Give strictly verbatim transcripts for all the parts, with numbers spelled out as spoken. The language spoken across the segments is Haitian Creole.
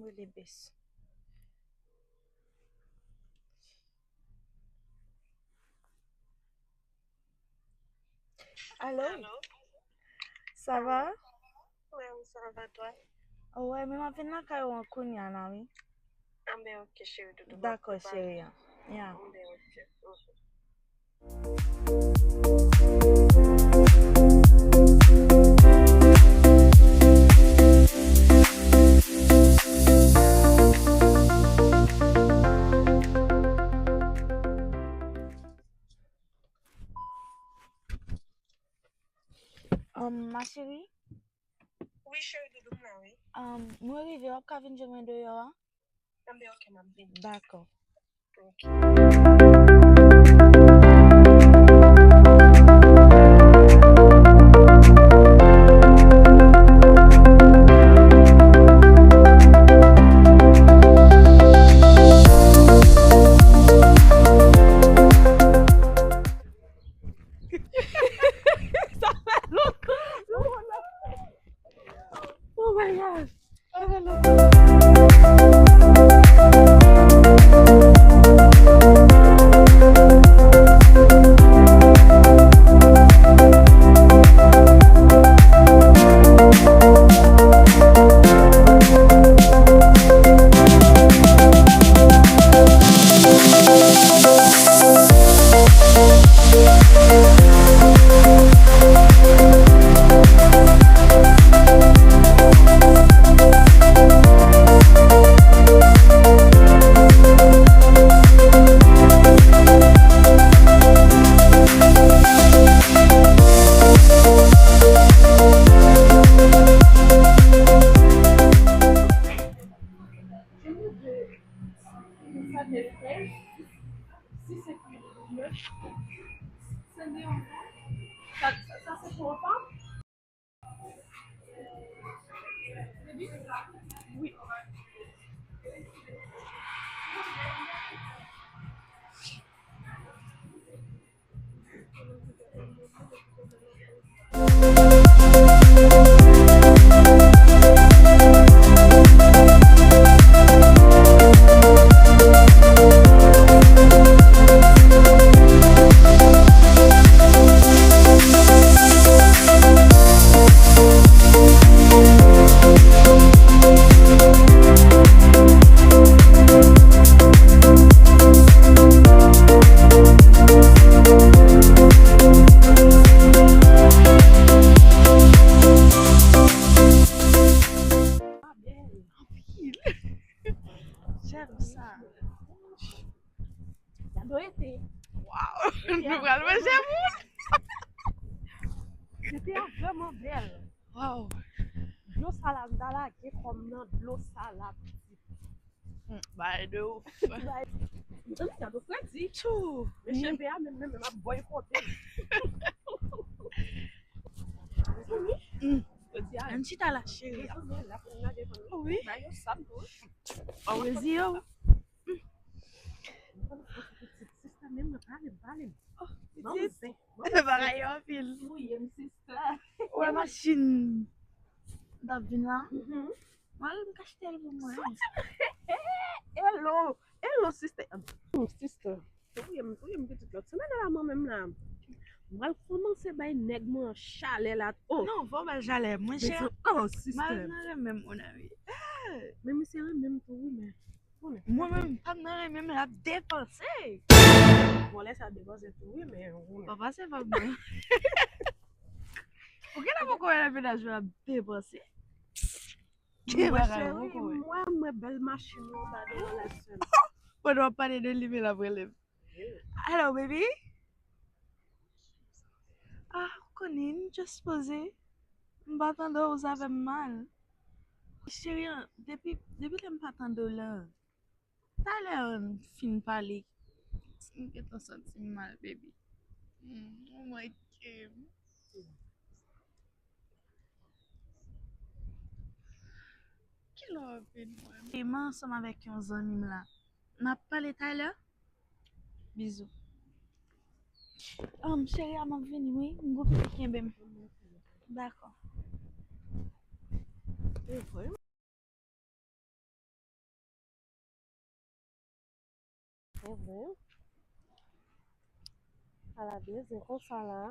Rele bes. Alo? Alo? Sa va? Wi, sa va, twa? Wi, men m ap vin lakay ou an kounye a la, wi. Anben, ok, cheri doudou. Dakò, cheri an. Ya. Anben, ok. Mhm. Um, ma chérie? Wi, cheri doudou, m la, wi. Um, mwen rive, w ap ka vin jwenn mwen deyò a? Anben, ok, m ap vini. Dakò. Ok. Sa fè lontan. Oh my gosh. Sa, sa, sa se pou anfan? Wi. Anpil. J'aime ça. Gade ete. Waw, nou pral manje moun. Ete a vrèman bèl. Waw. Dlo sa la, m ta lage kò m nan dlo sa la pitit. Hmm, bagay de ouf. Bagay, gade fredi. Tchou. Men cheve a menm, menm, menm ap bòykote. Mezanmi. Hmm. Fredi a. Ann chita la, cheri. Mezanmi, la pou n lage fanmi. Wi. Bagay yo sal tou. Fredi yo. Sista, menm nan pale, pale. Oh, pitit. Bagay yo anpil. Touye m, sista. Wè machin. T ap vin la. Mhm. Mwen al m ka achte l pou mwen. Hello. Hello, sista. Hmm, sista. Touye m, touye m pitit lòt semèn la mwen menm la. Mwen al kòmanse bay nèg mwen chalè la. Oh. Non, fò w ba l chalè. Mwen chè. Oh, sista. Mwen al nan renmen m, mon ami. Ah. Men misye renmen m tou, wi, men. Mwen menm, pa m nan renmen m, l ap depanse. Bon, lè sa depanse tou, wi, men, wi. Pa pase pa m nan. Ou genlè poko wè nan mennaj ou l ap depanse. Gen bagay ou poko wè. Mwen, mwen, bèl machin ou ta gen nan lèsyon. Pandan w ap pale de li, men l ap rele m. Hello, baby. Ah, ou konnen, m just poze. M pa tande w, sa fè m mal. Cheri an, depi, depi lè m pa tande w la, talè an fin pale, m gentan santi m mal, baby. Mm, ou manke m. Kilè w ap vin wè m? E mwen ansanm avèk yon zanmi m la. N ap pale talè. Bizou. Um, cheri a, m ap vini, wi. M gon pitit kenbe m. Dakò. Ebyen, ala byen, se konsa la.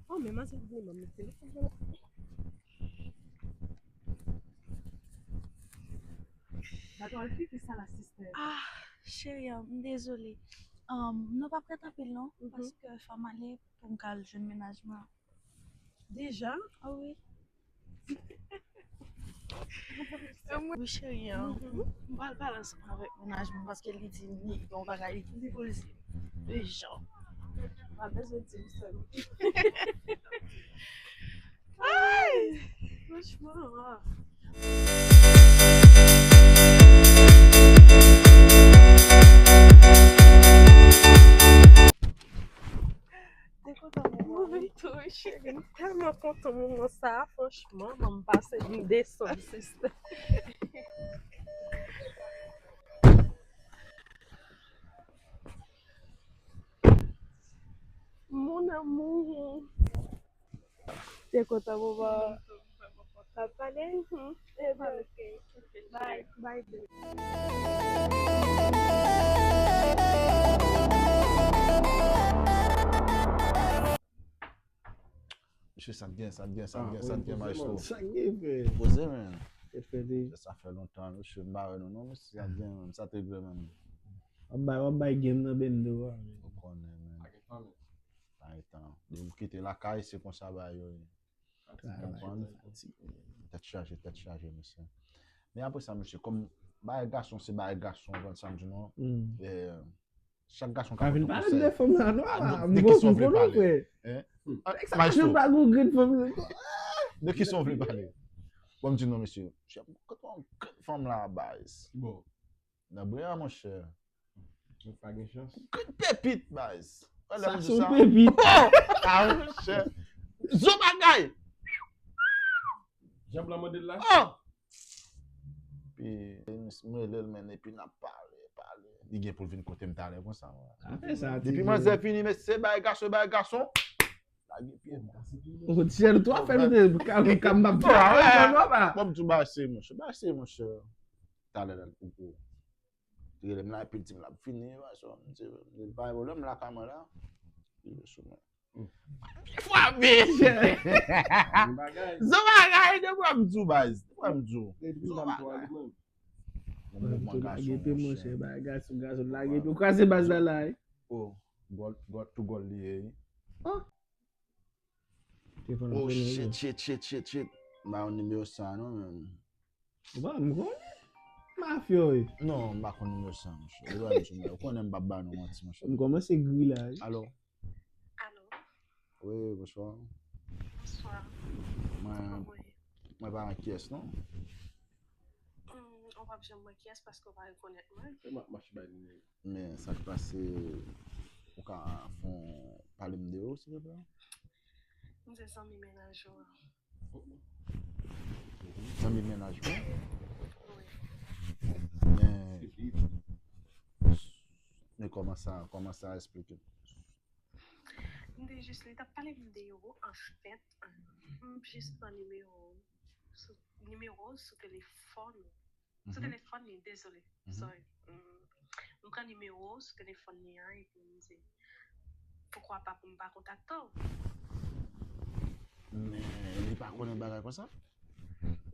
Oh, men manzè vini ban m telefòn nan. Gade, al pipi sa la, sister. Ah, cheri, m dezole. Um, nou p ap ret anpil non, paske fò m ale pou m ka al jwenn mennaj mwen. Deja? Ah wi. Wi, cheri, m pral pale ansanm avèk mennaj mwen paske li di li gen yon bagay li pou l di. Deja. M pa bezwen di m sèl. Ay! Franchman. Te kontan moman wi. Mwen tou, cheri. M tèlman kontan moman sa a, franchman, ban m pase m desann, sister. Mon amour. Te kontan moman. N ap pale? Mhm. Ebyen, ok. Bye. Bye, baby. Mesye, sa k gen, sa k gen, sa k gen, sa k gen, maestro? Sa k gen, frè? Poze, men. Tèt fè deja. Sa fè lontan, mesye, m pa wè nou non, mesye, sa k gen, men. Sa te vre, men. W ap bay, w ap bay game nan bendo a, men. Ou konnen, men. Pa gen tan. Depi w kite lakay, se konsa bagay yo ye. Travay, konprann? Tèt chaje, tèt chaje, mesye. Men apre sa, mesye, kòm bagay gason se bagay gason, ou konprann sa m di w non? Chak gason ka pote yon konsèy. Pa vin pale de fanm la non, m gon pwoblèm, frè. Sa k fè nou pa gon grenn fanm nan? De kisa w vle pale? Bon, m di non, mesye. Kote yon grenn fanm la, baz? Nan bren an, monchè. Mwen pa gen chans. Grenn pepit, baz. Sa se yon pepit. Ah, monchè. Zo bagay. Jan blan mande l la. Ah! Epi, m rele l, men epi n ap pale, pale. Li gen pou l vin kote m talè konsa. Depi manzè fini, mesye, bagay gason, bagay gason. Lage pye m. O, ti jèn, twa fè m de, ka, ka m ap pale. Bon, m di w bagay serye, monchè. Bagay serye, monchè. Talè la, l poko. Li rele m la, epi l di m l ap vini, bagay sa, m di, m di, pa gen pwoblèm, lakay mwen la. Li sou mwen. Frape! Zo bagay, de bwa m di w, baz. De bwa m di w. Zo bagay. Yon mouvman gason, monchè. Bagay gason, gason, lage epi w kraze baz la la, wi. Oh, gòl, gòl, tou gòl li ye, wi. Oh, shit, shit, shit, shit, shit. M pa yon nimewo sa non, men. Ou pa, m konnen. Mafya, wi. Non, m pa konn nimewo sa, monchè. Ou konnen m p ap ba nou manti, monchè. M kòmanse gri la, wi. Alo? Alo? Wi, bonswa. Bonswa. Mwen, mwen pa wè kiyès, non? Hmm, ou p ap janm wè kiyès paske ou pa rekonèt mwen. E m ap mache bay nimewo. Men sa k pase, ou ka fè yon pale m de ou, silvouplè? M se zanmi mennaj ou an. Zanmi mennaj mwen? Wi. Men, men kòman sa, kòman sa, eksplike m. M te jis, li t ap pale m de ou, anfèt, m jis pran nimewo w sou, nimewo w sou telefòn ou. Sou telefòn li, dezole. Sorry. M pran nimewo w sou telefòn li an epi m di, poukwa pa pou m pa kontakte w? Men li pa konnen bagay konsa?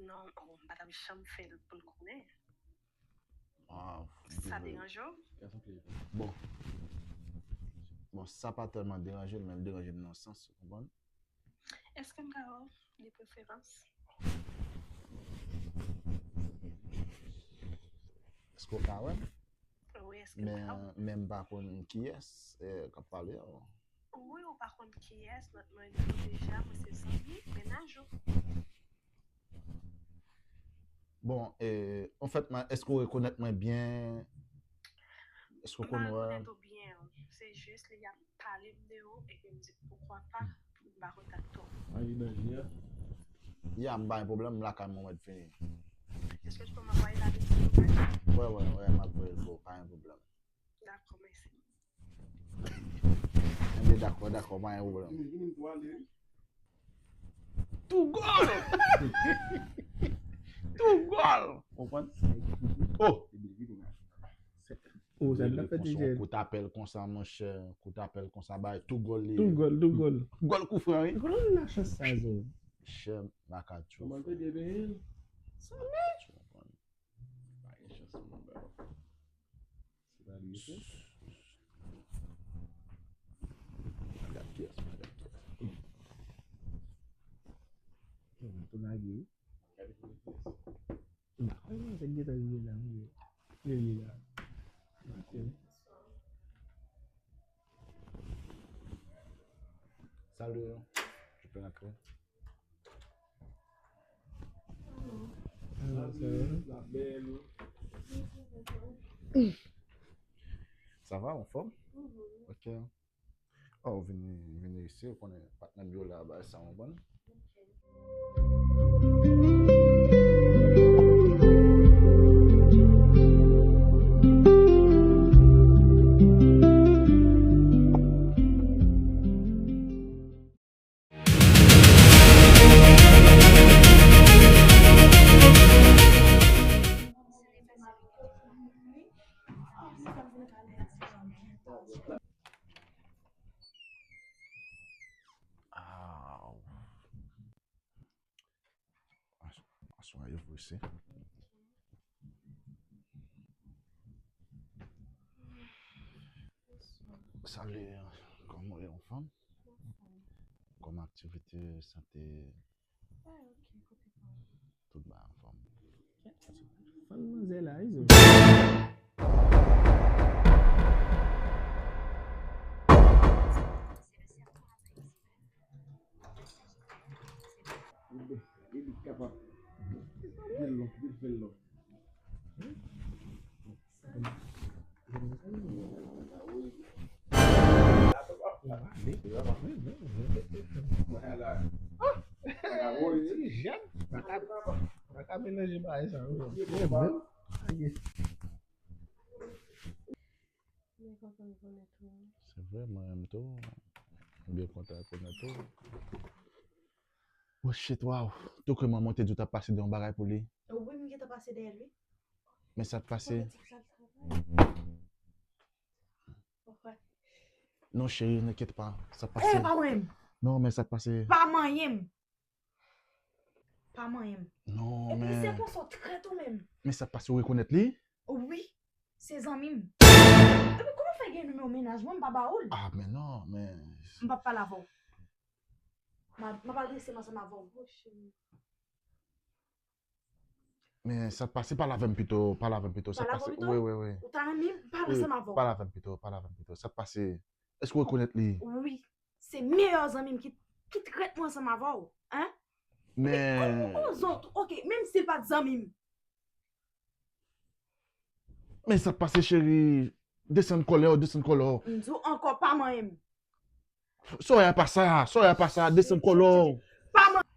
Non, oh, m pa t ap janm fè l pou l konnen. Sa deranje w? Bon. Bon, sa pa tèlman deranje m, men l deranje m nan yon sans, ou konprann? Èske m ka wè w de preferans? Èske w ka wè m? Wi, èske m ka wè w? Men, men m pa konn kiyès, eh, k ap pale a. Wi, ou pa konn kiyès, lòt mwen di w deja, mwen se zanmi mennaj ou. Bon, eh, anfèt, mwen, èske w rekonèt mwen byen? Èske w konn wè? M pa rekonèt ou byen. Se jis li ap pale m de ou, epi m di, poukwa pa, m pa kontakte w. A, li danje a. Ya, m pa gen pwoblèm, m lakay mwen, mwen fini. Èske w pè m anvoye l avè w, silvouplè? Wè, wè, wè, m ap voye l pou ou, pa gen pwoblèm. Dakò, mèsi. Enben, dakò, dakò, pa gen pwoblèm. Vini, vini, m pou ale. Tou gòl! Tou gòl! Ou konprann? Oh! Oh, sa n ap fè ti jèn. Kout apèl konsa, monchè. Kout apèl konsa, bay tou gòl li ye. Tou gòl, tou gòl. Gòl kou fran, wi. Gòl lachans sa, zo. Chè, makatchou. Kòman te debyen? Sa mèt. Pa gen chans, mon bro. Se pa li, se? Maga pyès, maga pyès. Tou lage, wi. M pa kwè se gentan rive la, wi. Yo ye la. Ok. Salut, je peux rentrer? Hello, sir. Sa va, anfòm? Ok. Oh, vini, vini isi, ou konnen patnè m yo la, bay sa, ou konprann? Aw. As-, aswè yo prese. Salut, kòman w ye, anfòm? Kòman aktivite, sante? Tout bagay anfòm. Fann manzè la, wi, zo. Li kapab. Vin lò, vin fè l lò. Ti jèn, pa ka, pa ka melanje bagay sa yo. Byen kontan rekonèt ou. Se vre, mwen menm tou. Byen kontan rekonèt ou. Oh shit, wow. Tou ke manman te di w t ap pase de yon bagay pou li. Wi, m gentan pase dèyè l, wi. Men sa t pase. Politik sa l travay. Ou kwè? Non, cheri, n'inquiète pas. Sa t pase. Eh, pa mwen menm. Non, men sa t pase. Pa manyen m. Pa manyen m. Non, men. Epi se konsa w trèt ou menm. Men sa t pase, ou rekonèt li? Wi, se zanmi m. Epi kòman fè gen nimewo mennaj mwen, m pa ba ou l? Ah, men non, men. M p ap pale avè w. M a, m ap adrese m ansanm avè w. Oh, cheri. Men sa t pase, pale avè m pito, pale avè m pito. Sa t pase, wi, wi, wi. Ou ta renmen m pale ansanm avè w? Pale avè m pito, pale avè m pito. Sa t pase? Èske w rekonèt li? Wi. Se meyè zanmi m ki, ki trèt mwen ansanm avè w, en? Men. Epi, kòman yon zòt, ok, menm si l pa t zanmi m. Men sa k pase, cheri? Desann kòlè w, desann kòlè w. M di w ankò, pa manyen m. Soraya, pa sa, Soraya, pa sa, desann kòlè w. Pa man-